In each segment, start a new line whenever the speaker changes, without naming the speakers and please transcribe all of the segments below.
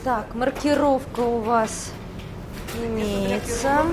Так, маркировка у вас имеется.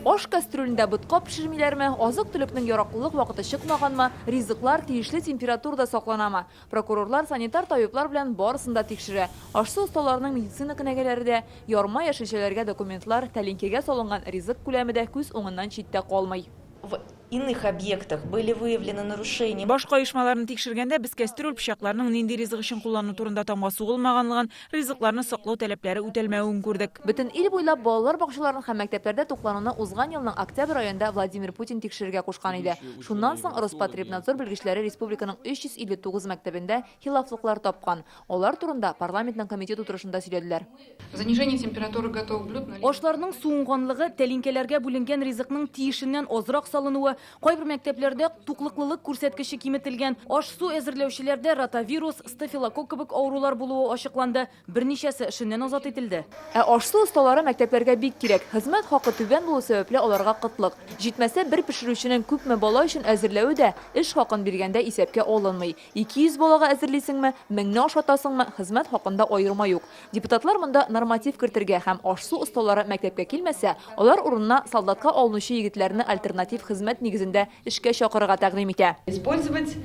Аш кастрюлендә ботка пешермиләрме, азык-төлекнең яраклылык вакыты чыкмаганмы, ризыклар тиешле температурада сакланамы? Прокурорлар санитар табиблар белән барысын да тикшерә. Аш-су осталарының медицина кенәгәләре дә, ярма-яшелчәләргә документлар, тәлинкәгә салынган ризык күләме дә күз уңыннан читтә калмый.
В иных объектах были выявлены нарушения.
Башка оешмаларны тикшергәндә без кәстрүл, пычакларның нинди ризык өчен куллану турында тамга сугылмаганлыгын, ризыкларны саклау таләпләре үтәлмәвен күрдек.
Бөтен ил буйлап балалар бакчаларын һәм мәктәпләрдә туклануны узган елның октябрь аенда Владимир Путин тикшерергә кушкан иде. Шуннан соң Роспотребнадзор белгечләре республиканың 359 мәктәбендә хилафлыклар тапкан. Алар турында парламентның комитет утырышында сөйләделәр.
Занижение температуры готовых блюд на.
Ашларның суынганлыгы, тәлинкәләргә бүленгән ризыкның тиешеннән азрак салынуы, кайбер мәктәпләрдә туклыклылык күрсәткече киметелгән, аш-су әзерләүчеләрдә ротавирус, стафилококк кебек авырулар булуы ачыкланды, берничәсе эшеннән азат ителде.
Ә аш-су осталары мәктәпләргә бик кирәк. Хезмәт хакы түбән булу сәбәпле аларга кытлык. Җитмәсә, бер пешерүченең күпме бала өчен әзерләве дә эш хакын биргәндә исәпкә алынмый. 200 балага әзерлисеңме, меңне ашатасыңмы, хезмәт хакында аерма юк. Депутатлар монда норматив кертергә һәм аш-су осталары мәктәпкә килмәсә, алар урынына солдатка алынучы егетләрне альтернатив хезмәт нигезендә эшкә чакырырга тәкъдим итә.
Использовать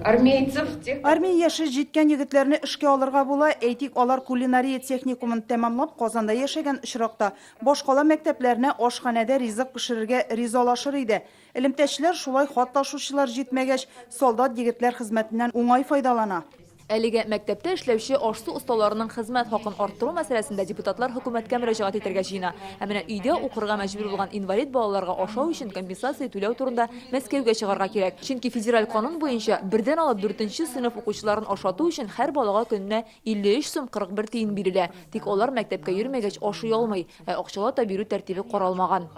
армейцев, тех.
Армия яше җиткән егетләрне эшкә алырга була, әйтик, алар кулинария техникумын тәмамлап, Казанда яшәгән очракта, башкала мәктәпләренә ашханәдә ризык пешерергә ризалашыр иде. Элемтәчеләр шулай хат ташучылар җитмәгәч, солдат егетләр хезмәтеннән уңай файдалана.
Әлегә мәктәптә эшләүче аш-су осталарының хезмәт хакын арттыру мәсьәләсендә депутатлар хөкүмәткә мөрәҗәгать итәргә җыена. Ә менә өйдә укырга мәҗбүр булган инвалид балаларга ашау өчен компенсация түләү турында Мәскәүгә чыгарга кирәк. Чөнки федераль канун буенча, бердән алып дүртенче сыйныф укучыларын ашату өчен һәр балага көненә 53 сум 41 тиен бирелә. Тик алар мәктәпкә йөрмәгәч ашый алмый, ә акчалата бирү тәртибе каралмаган.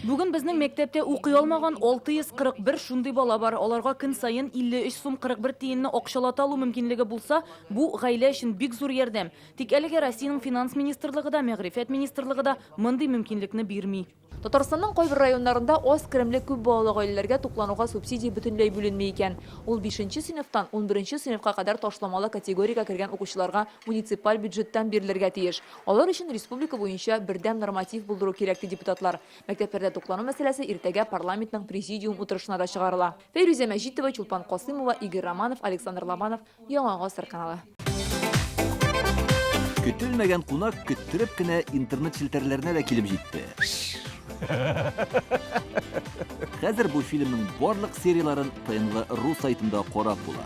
Бүген безнең мәктәптә укый алмаган 641 шундый бала бар. Аларга көн саен 53 сум 41 тиенне акчалата алу мөмкинлеге булса, бу, гаилә өчен бик зур ярдәм. Тик әлегә Россиянең Финанс министрлыгы да, Мәгърифәт министрлыгы да мондый мөмкинлекне бирми.
Татарстанның кайбер районнарында аз керемле күп балалы гаиләләргә туклануга субсидия бөтенләй бүленми икән. Ул бишенче сыйныфтан унберенче сыйныфка кадәр ташламалы категориягә кергән укучыларга муниципаль бюджеттан бирелергә тиеш. Алар өчен республика буенча бердәм норматив булдыру кирәк, ди депутатлар. Мәктәпләрдә туклану мәсьәләсе иртәгә парламентның президиум утырышына да чыгарыла. Фәйрүзә Мәҗитова, Чулпан Касыймова, Игорь Романов, Александр Лобанов, Яңа гасыр каналы.
Көтелмәгән кунак көттереп кенә интернет челтәрләренә дә килеп җитте. Хәзер бу фильмның барлык серияләрен ТНВ ру сайтында карап була.